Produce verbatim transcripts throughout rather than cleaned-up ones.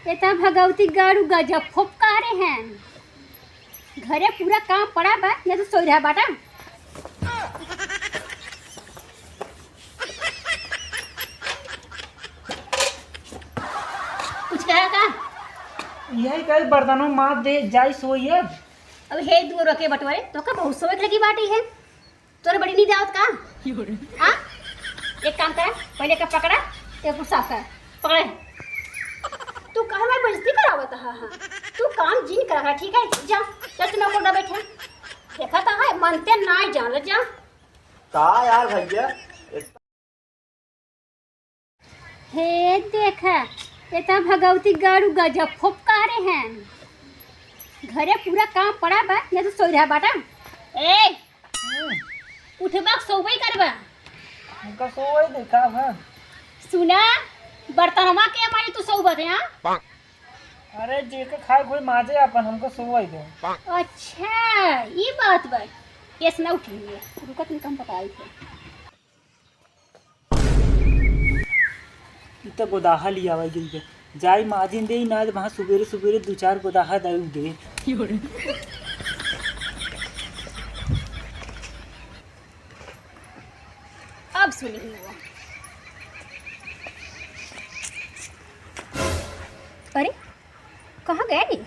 एता भगवती गाड़ू गजब फोपकारे हैं। घरे पूरा काम पड़ा बा, या तो सोई रहा बाटा। कुछ कहा का? यही कल बर्तनों माज दे, जाई सोई अब। अब हे दुअरो के बटोरे, तोका बहुत सोए के लगी बाटी है। तोरे बड़ी नींद आवत का? हाँ? एक काम कर, पहले का पकड़ा, एक साफ कर। पकड़े। तू काहे हमारी बेइज्जती करावत हा? हाँ? तू काम जिन करा, ठीक है? जा, चल तू मेरे कोटा बैठा। देखा तो है, मनते ना जान, जा। का यार भैया, हे देखा, एता भगवती गाड़ू गजब फोपकारे हैं। घरे पूरा काम पड़ा बा, या तो सोई रहा बाटा। ए, हम्म। उठबा के सोबे करबा। हमका सोए दे का बा? सुना, बर्तनवा के मारी तू सोबत है, हाँ? अरे, जेके खाए कोई माजे अपन, हमको सोए दे। अच्छा, ये बात बा। ये सुना उठेंगे, रुका तुमको हम बताई थे। इ त गोदाहा लियावा गई बे। जाई माजिन दे, ना वहाँ सुबेरे सुबेरे दू चार गोदाहा दारू दे। अब सुनी हुआ। अरे, कहाँ गए नी?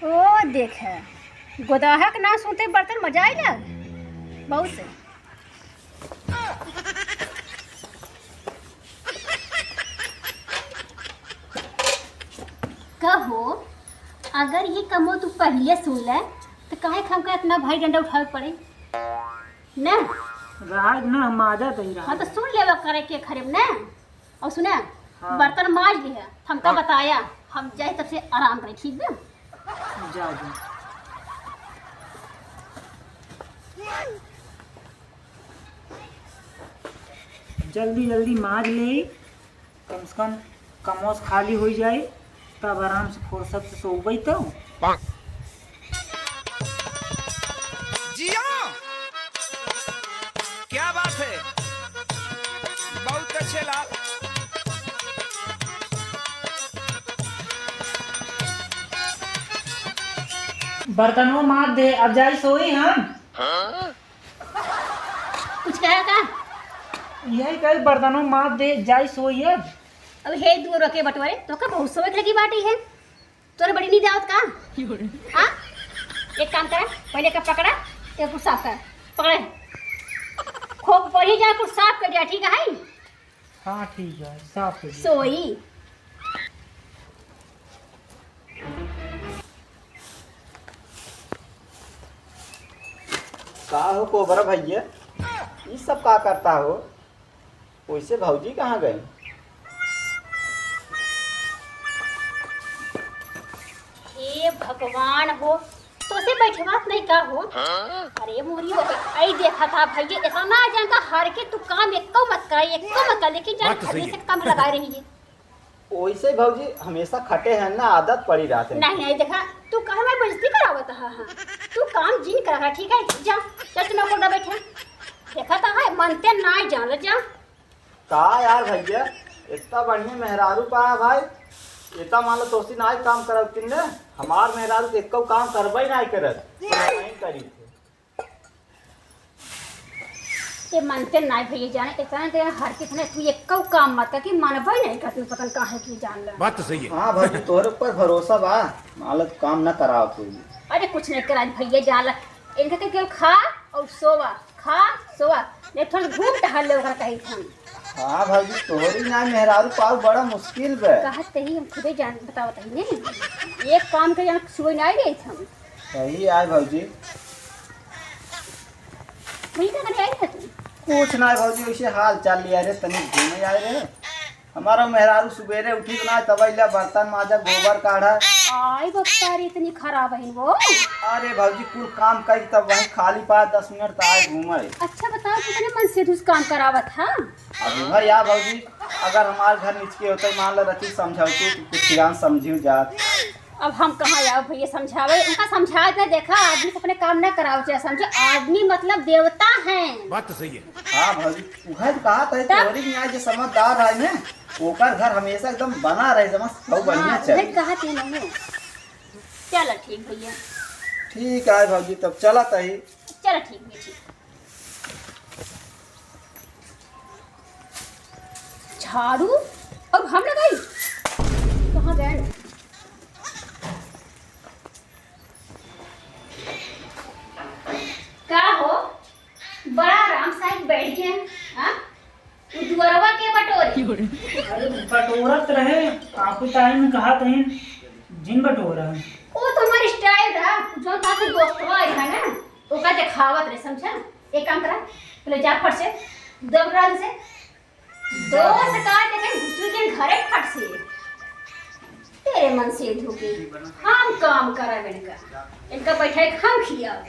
ओ देख, गोदाहा के नाम सुनते बर्तन मजा आइला। बहुत से। कहो, अगर ये कमो तू पहले सुन ले, तो काहे के हमका इतना भारी डंडा उठावे के पड़े? ना? राज ना, हम आजा तही रहा। हाँ, तो सुन लेवा करे के खरेब ना। और सुना, हाँ। बर्तन माज लिहे, हमका हाँ। बताया, हम जाए तब से आराम करे, ठीक बा? जा, जा। जल्दी जल्दी माज ले, कम से कम कमोस खाली हो जाए, तब आराम से फुर्सत से सोबे तो। जिया, क्या बात है, बहुत अच्छे लाल। बर्तनों माज दे, अब जाई सोई हम। कुछ कहा का? यही कल बर्तनों माज दे, जाई सोई अब। अब हे दुअरो के बटोरे, तोका बहुत सोए के लगी बाटी है। तोरे बड़ी नींद आवत का? हाँ? एक काम कर, पहले का पकड़ा, एक कुछ साफ कर। पकड़े। खूब बढ़िया जा, कुछ साफ कर दिया, ठीक है? हाँ, ठीक है, साफ कर दिया। सोई। का हो कोबरा भैया, ई सब का करता हो? वैसे भौजी कहाँ गई? हे भगवान हो, तोसे बैठवात नहीं का हो? अरे मोरी हो गई। आई देखा था भैया, इतना जान का हर के तू काम एको मत कर, एको मत कर, लेकिन जान बात तो सही अभी है। से कम लगा रही है। वैसे भौजी हमेशा खटे हैं ना, आदत पड़ी रहत है। नहीं, नहीं, देखा, तू काहे हमारी बेइज्जती करावत है, हाँ? तू काम जिन करा, ठीक है? जा, चल तू मेरे कोटा बैठा। देखा तो है, मनते ना जान, जा। का यार भैया, इतना बढ़िया मेहरारू पाया भाई, इतना मान लो तोसी ना काम करत किन्ने, हमार मेहरारू तो एको काम करबे ना करत, नहीं करी। ये मनते नाई भैया जाने, इतना देर हर कितने तू एक्को काम मत कर कि मनबे नहीं करती, पता नहीं काहे की जान ले। बात तो सही है। हाँ भाभी, तोहरे ऊपर भरोसा बा, मान लो तू काम ना कराओ तू। अरे कुछ नहीं कराई भैया, जान ले। इनका के केवल खा और सोवा, खा, सोवा। नहीं थोड़ा घूम टहल ले ओकरा कहीं हम। हाँ भाभी, तोहरी ना मेहरारू पाऊ बड़ा मुश्किल बा। कहत तही हम खुदे जान बतावत हई ने। एक काम के जान सुबह ना आई रही हम। सही आए भौजी। वही का करे आई है तू? कुछ ना भौजी, वैसे हाल चाल लिया रे, तनी घूमे आए रे। हमारा मेहरारू सुबेरे उठी ना, तब अइला बर्तन माजा, गोबर काढ़ा। आई बप्पा रे, इतनी खराब है वो। अरे भौजी, कुल काम करी तब वहीं खाली पाए दस मिनट तो आए घूमे। अच्छा बताओ, कितने मन से तुझ काम करावत था? अब उधर या भौजी, अगर हमारे घर निचके होते, मान लो रखी समझौती, तो कुछ ज्ञान समझियो जात। अब हम कहाँ जाओ भैया समझावे, उनका समझा दे। देखा, आदमी से अपने काम ना कराओ चाहे, समझो, आदमी मतलब देवता है। बात तो सही है। हाँ भौजी, उहे तो कहा था, तब? तोरी के यहाँ जो समझदार है ना, ओकर घर हमेशा एकदम बना रहे, समझ, बहुत बढ़िया हाँ, चले। उहे कहत ही नहीं। चला ठीक भैया। ठीक है भौजी, तब चलत ही। चला ठीक भैया, ठीक। झाड़ू और हम लगाई? कहाँ गए? का हो, बड़ा आराम से आके बैठ गए, हाँ? उ दुअरवा के बटोरी? अरे, बटोरत रहे, काफी टाइम कहा तहीन जिन बटोरा। वो तो हमारी स्टाइल रहा, जो ताके दोस्तवा आई है ना, ओका देखावत रहे, समझा? एक काम करा, पहले जा फट से, दब रहा से, दोस्त का देखे घुसुर के घरे फट से। तेरे मन से धोके हम काम करब इनका, इनका बैठा के हम खियाब।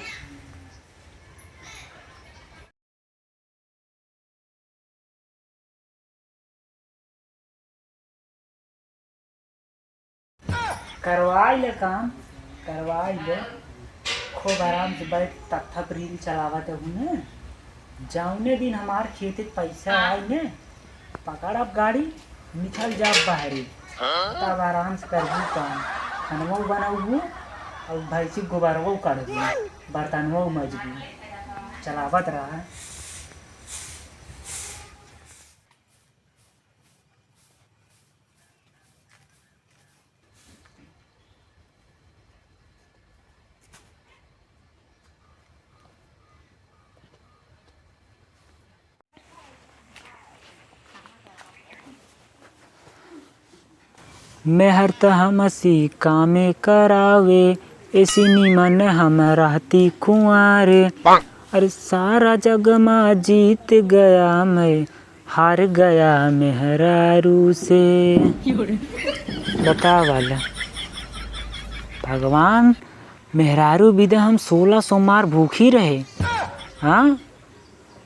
करवाई ले काम, करवाई ले। खूब आराम से बैठ, थप थप रील चलावत हूँ ने। जौने दिन हमार खेते के पैसा आई ने, पकड़ब गाड़ी, निकल जाब बाहरे। तब आराम से करबू काम, खानवो बनबू और भैंसी गोबरवो काढ़बू, बर्तनवो मजबू। चलावत रहा। मेहर त हमसी कामे करावे, एसी निमन हम रहती कुंवारे। अरे सारा जग मा जीत गया मैं, हार गया मेहरारू से। बतावा ला, भगवान, मेहरारू बिदे हम सोलह सोमार भूखी रहे, हाँ,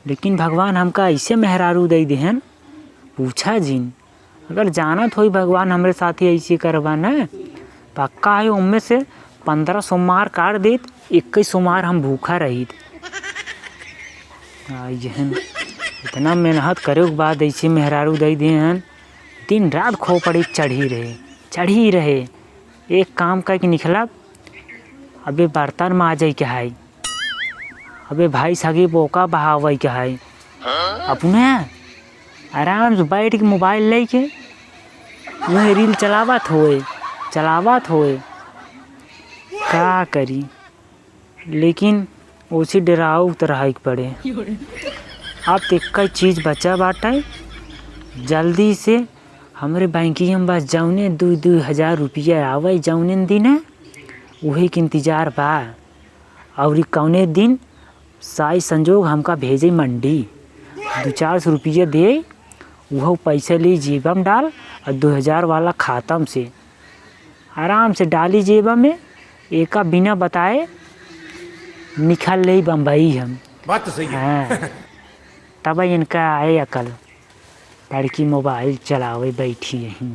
लेकिन भगवान हमका ऐसे मेहरारू दे देहन, पूछा जिन। अगर जानत होई भगवान हमरे साथे ऐसे करबा न, पक्का है ओम्मे से पन्द्रह सोमार काट देत, इक्कीस सोमार हम भूखा रहित। आ, यहन इतना मेहनत करे के बाद ऐसे मेहरारू दे देहन, दिन रात खोपड़ी चढ़ी रहे, चढ़ी रहे। एक काम करके निकलब, अबे बर्तन माजे के हाई, अबे भाई सगी बोका बहावे के हाई। अपने आराम से बैठ के मोबाइल लेके वह रील चलावत होए, चलावत होए। का करी? लेकिन ओसे डेराउत रहइ के पड़े। अब त एक्कै चीज बचा बाटइ, जल्दी से हमरे बैंकिया में बस जौने दुइ, दुइ हजार रुपिया आवइ जौने दिने, उहे के इंतजार बा। अउरी कौने दिन साई संजोग हमका भेजे मंडी, दुइ चार सौ रुपिया दे, उहो पैसा ले जेबा में डाल अउर दुइ हजार वाला खाता में से आराम से डाली जेबा में, एका बिना बताए निकल लेई बम्बई हम। बात तो सही है। हाँ, तब इनका आए अकल, बड़की मोबाइल चलावे बैठी यहीं।